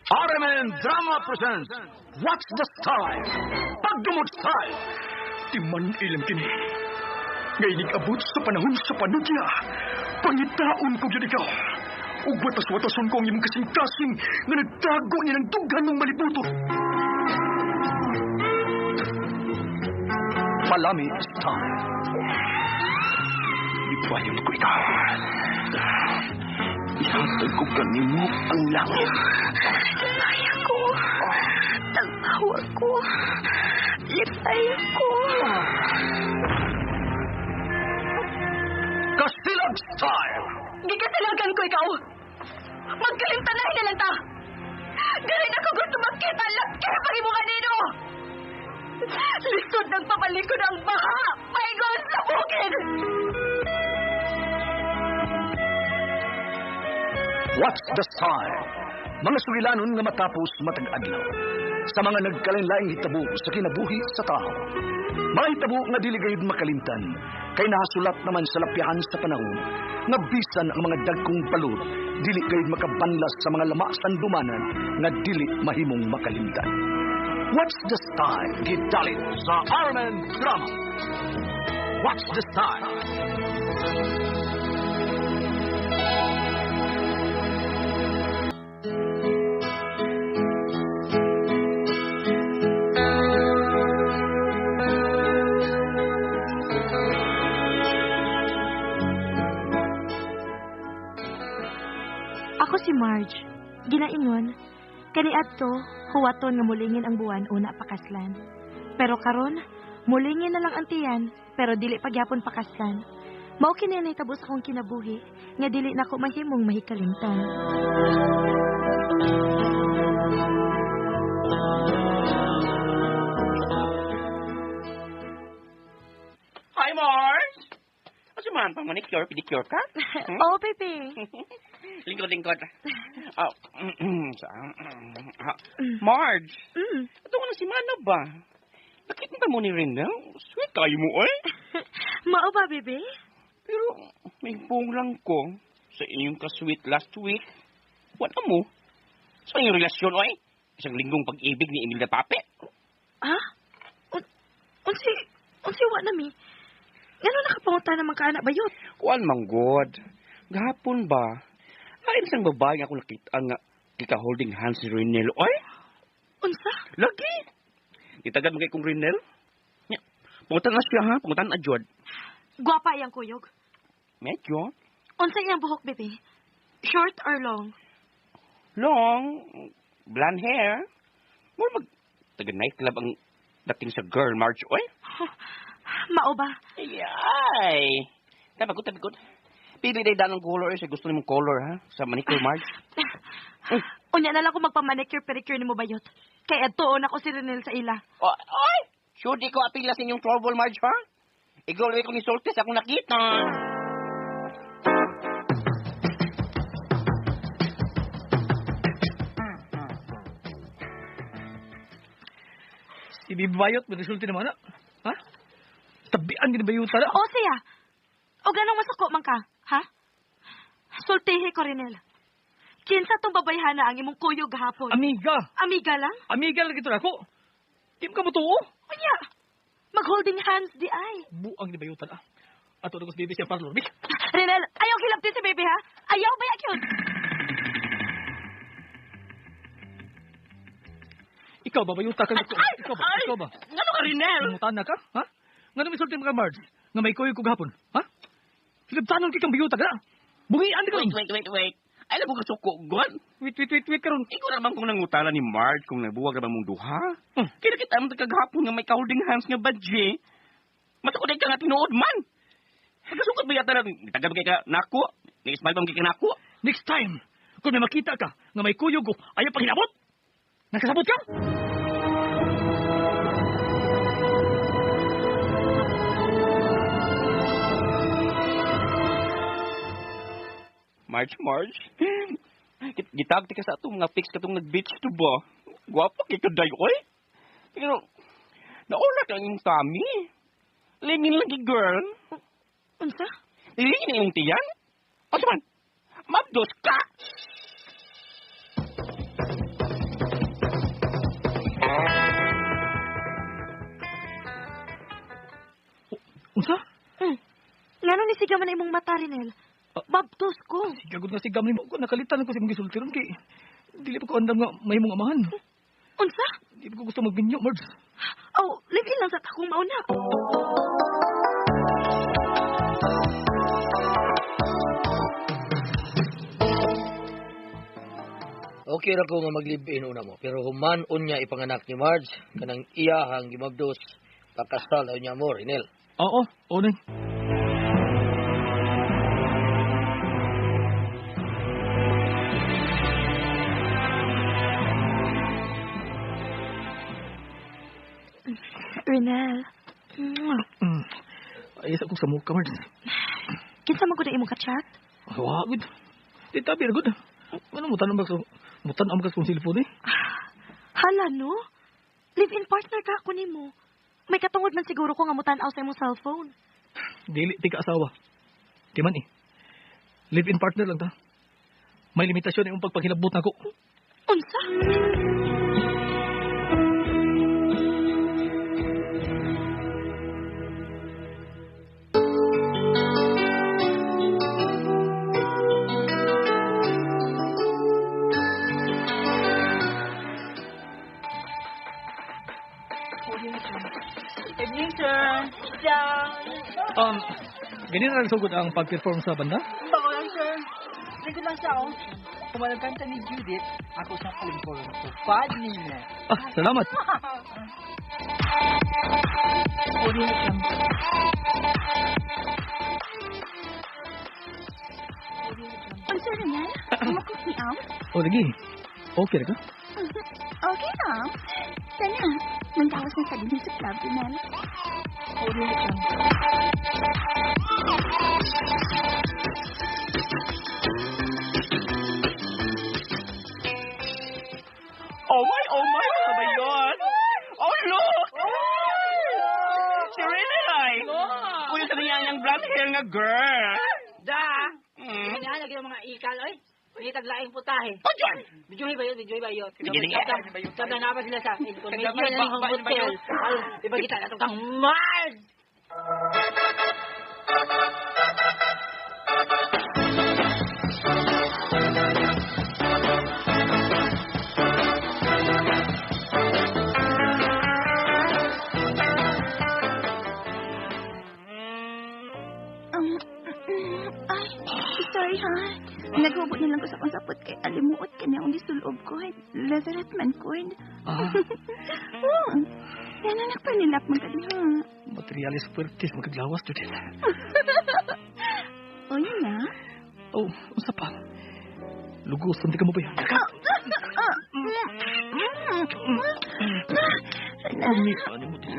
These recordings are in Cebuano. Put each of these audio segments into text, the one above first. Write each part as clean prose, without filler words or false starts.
RMN Drama presents What's the Style? Pagdumot Style! Timan ilang kini. Ngay abot sa panahon sa panudya. Pangitaon ko gyud ikaw. Ug watas-watason ko ang imong kasing-kasing nga nagtago ni ng dughan mong malibuto. Palami Style. Ipayon ko ikaw. Ihatag ko kanimo ang langit. Lipay ako. Tagpawa ko. Lipay ako. Kasilag Style! Gikasilagan ko ikaw. Magkalimtanahin na lang ta. Galing ako gusto makita laki pag imo kanino. Lisod ng papalikod ang baha. Paingon sa bukid. What's the Style? Mga sugilanon nga matapos matag adlaw. Sa mga nagkalain-laing hitabo sa kinabuhi sa tao. Mga hitabo nga dili gayud makalimtan, kay nahasulat naman sa lapyahan sa panahon, nga bisan ang mga dagkong balod, dili gayud makabanlas sa mga lama sandumanan nga dili mahimong makalimtan. What's the Style? Gidalit sa RMN Drama. What's the Style? Ako si Marge. Ginaingon, kaniadto, huwaton nga mulingin ang buwan una pakaslan. Pero karon, mulingin na lang ang tiyan, pero dili pagyapon pakaslan. Mao kini ang nahitabo sa akong kinabuhi, nga dili nako mahimong mahikalimtan. Hi, Mars! Kasi man, pang manicure, pedicure ka? Hmm? Oh, baby. Lingkod, lingkod. Oh, Marge, ito nga na si Mano ba? Nakita mo ni Renel? Sweet kayo mo, eh. Mao ba, baby? Pero may buong lang ko sa inyong ka-sweet last week. Wala mo. Sa inyong relasyon, oy. Isang linggong pag-ibig ni Emilda Pape. Ha? Unsi wa na mi? Ngano nakapanguta naman ka anak bayot? Kuan manggod. Gahapon ba? Ay, isang babae nga ako nakita nga kika holding hands si Renel, oy. Unsa? Lagi. Itagad mo kay kong Renel. Nya, pangutan na siya, ha? Pangutan na, Jod. Gwapa iyang kuyog. Medyo. Unsa iyang buhok, baby? Short or long? Long. Blonde hair. More mag taga nightclub ang dating sa girl, Marge, oy. Mao ba? Ay. Tabagot, tabagot. Pili day danong color, eh. Sa gusto nimong color, ha? Sa manicure, Marge. Unya na lang ko magpa-manicure pedicure nimo bayot. Kay adtuon ako si Renel sa ila. Oh, oy! Sure di ko apila sa inyong trouble, Marge, ha? Ikaw lang kong isulti sa akong nakita. Si Bibi Bayot, may resulti naman na. Ha? Tabian gini bayuta na. O siya. O ganong masuko man ka, ha? Sultihi ko, Renel. Kinsa tong babayhana ang imong kuyog gahapon? Amiga! Amiga lang? Amiga lagi to ako. Di mo ka mutuo. Unya, mag-holding hands di ay. Buang ni bayuta na. Ato na ko si Bibi siya parlor. Bik! Renel, ayaw hilabtin si baby ha? Ayaw ba yun? Ikaw ba bayuta ka? Ay! Ikaw ba? Ay! Ikaw ba? Ngano ka, Renel? Nangutan na ka? Ha? Ngano may sulti mo ka, Marge? Nga may kuyog ko gahapon? Ha? Hilabtanon kay kang bayuta ka na. Bungian ka Wait, wait, wait, wait. Ay, labo ka suko, Gon. Wait, wait, wait, wait karon. Ikaw naman kung nangutala ni Marge kung nabuwag naman mong duha. Hmm. Kaya kita mo kagahapon nga may ka-holding hands nga badje. Masukod ka nga tinuod man. Nagkasukot ba yata na, tagal ba kay ka nako? Nag-smile ba kay ka nako? Next time, kung may makita ka nga may kuyog ko, ayaw pang hinabot. Nakasabot ka? Marge, Marge. Gitag ti ka sa atong mga fix katong nag-beach to ba? Gwapa kay kaday, oy. Pero, nauna ka ang imong tummy. Lingin lagi, girl. Unsa? Lingin ang imong tiyan? O man, mabdos ka! Siga man imong mata, Rinel. Babtos ko. Siga gud nga sigam nimo ko nakalitan ko sa imong gisulti ron kay dili pa ko andam nga mahimong amahan. Unsa? Di pa ko gusto magminyo, Marge. Oh, live-in lang sa takong mauna. Okay ra ko nga mag-live-in una mo, pero human unya ipanganak ni Marge, kanang iyahang gimabdos, pakasal daw niya mo, Rinel. Oo, oo nay. Rinel. Ay, sa kong sa mukha, Marge. Kinsa man gud ang imong ka-chat? Wa, gud. Di tabi ra gud. Ano mo tanong ba sa mutan-am ka sa kong cellphone eh? Hala, no? Live-in partner ka ako nimo. May katungod man siguro ko nga mutan-aw sa imong cellphone. Dili ti ka asawa. Di man eh. Live-in partner lang ta. May limitasyon imong pagpaghilabot nako. Unsa? Evening, sir. Down. Ganyan na lang sugod ang pag-perform sa banda? Bago lang, sir. Likod lang siya, oh. Kumalagkanta ni Judith, ako sa kalingkuran ko. Pad niya. Ah, salamat. Unsa rin yan? Mukot ni Am? O, lagi. Okay ra ka? Okay ra. Sana, nanggawas na sa din sa club, Rinel. Oh my, oh my, oh my God! Oh, look! Si Renel ay! Kuya sa niya ang blonde hair nga girl. Da! Mm. Kanya lagi ang mga ikal, oy. May taglaing putahe. Oh, John! Video ba yun? Video ba yun? Sige, sige. Sabda na ba sila sa information ng hotel? Ibagita na itong kang Mars! Ay, sorry ha. Naghubot na lang ko sa akong sapot kay alimuot ka na akong gisulob ko. Leatherette man ko. Ah, Oh, yan na nagpanilap man ka diha. materialis fuertes magkaglawas, Judith. O yun na. Oh, unsa pa? Luguson di ka mo ba yan? Umi, ano mo din?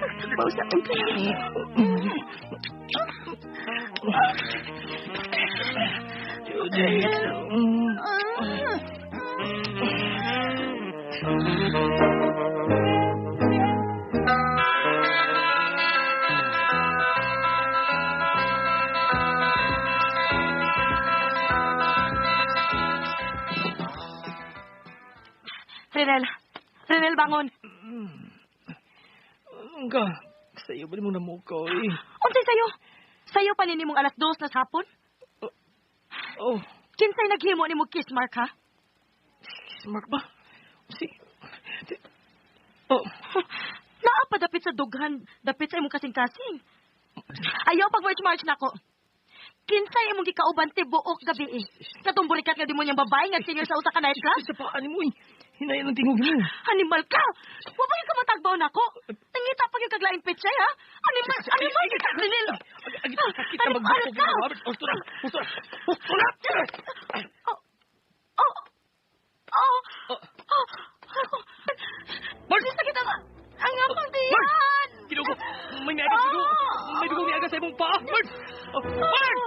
Pagtagbaw sa akong kaya. Judith. Rinel. Rinel, bangon. Anong ka? Sa iyo ba mo namukaw eh? Unsay sayo? Sayo pa nini mong 2:00 na sa hapon? Oh, Kinsay naghimo nimo kiss mark ha? kiss mark ba? Si... Oh, Naa pa dapit sa dughan, dapit sa imong kasing-kasing. Ayaw pag march-march nako. Kinsay imong gikauban tibuok gabi eh. Katong burikat nga demonyang babae nga singer sa usa ka nightclub? sa paa ni mo eh. Hinayan ang tingog mo. Animal ka! Wa pa gyud ka matagbaw nako. Nangita pa gyud kaglaing pitsay ha? Animal, animal ka Rinel. Sakit na Animal magbukog ka! mo. Husto na! Husto na! Husto na! Oh. Oh. Oh. Oh. Marge! Sakit ang among tiyan! Ginugo! May miaga sa dugo! May dugo miaga sa imong paa! Marge! Oh, Marge!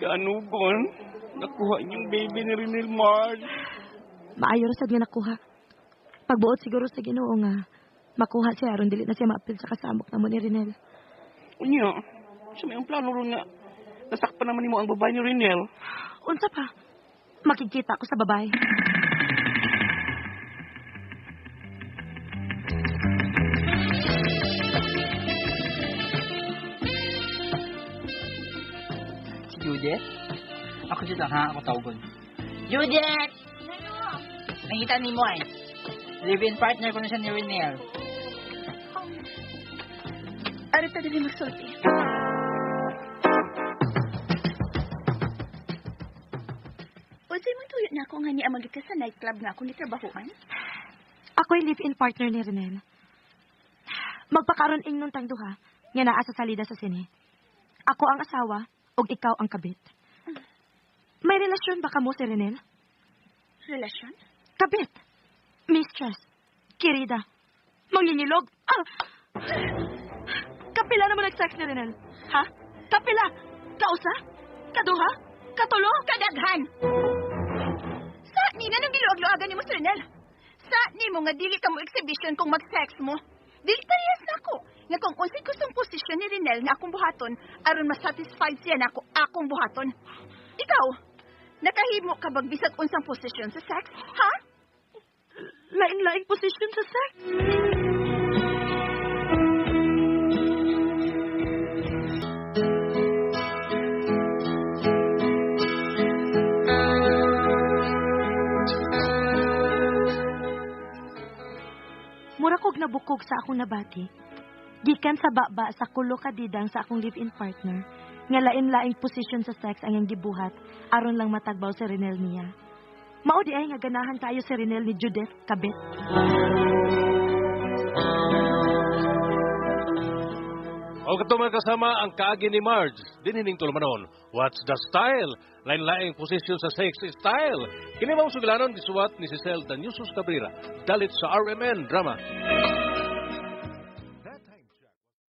Danugon, nakuha inyong baby ni Renel, Marge. Maayo ra sad nga nakuha. Pagbuot siguro sa Ginoo nga makuha siya aron dili na siya maapil sa kasamok namo ni Renel. Unya, sa may ang plano ron nga, nasakpan naman nimo ang babae ni Renel. Unsa pa? Makikita ko sa babae. Si Judith? Ako siya lang ha, ako tawagon. Judith! Nakita ni mo ay. Live-in partner ko na siya ni Renel. Arita dili magsulti. Unsay mong tuyo na ako nga niya ka sa nightclub nga ako nitrabahoan? Ako'y live-in partner ni Renel. Magpakaron ingnon tang duha nga naa sa salida sa sine. Ako ang asawa ug ikaw ang kabit. May relasyon ba kamo si Renel? Relasyon? Kabit. Mistress. Kirida. Mangingilog. Ah! Kapila naman nag-sex ni Renel. Ha? Kapila. Kausa? Kaduha? Katulo? Kadaghan! Sa ni na nang giluag-luagan nimo si Renel? Sa nimo nga dili ka mo exhibition kung mag-sex mo? Dili parehas nako. Nga kung unsay gustong posisyon ni Renel nga akong buhaton aron masatisfied siya nako akong buhaton. Ikaw, nakahimo ka bag bisag unsang posisyon sa sex? Ha? Lain-laing posisyon sa sex. Mura kog nabukog sa akong nabati. Gikan sa baba sa kulo kadidang sa akong live-in partner, nga lain-laing posisyon sa sex ang iyang gibuhat aron lang matagbaw si Renel niya. Mao di ay nga ganahan kayo si Renel ni Judith Kabit. O kato mga kasama ang kaagi ni Marge, dinhining tulumanon. What's the style? Lain-laing posisyon sa sex style. Kini mao sugilanon gisuwat ni Cecil Danyusos Cabrera, dalit sa RMN Drama.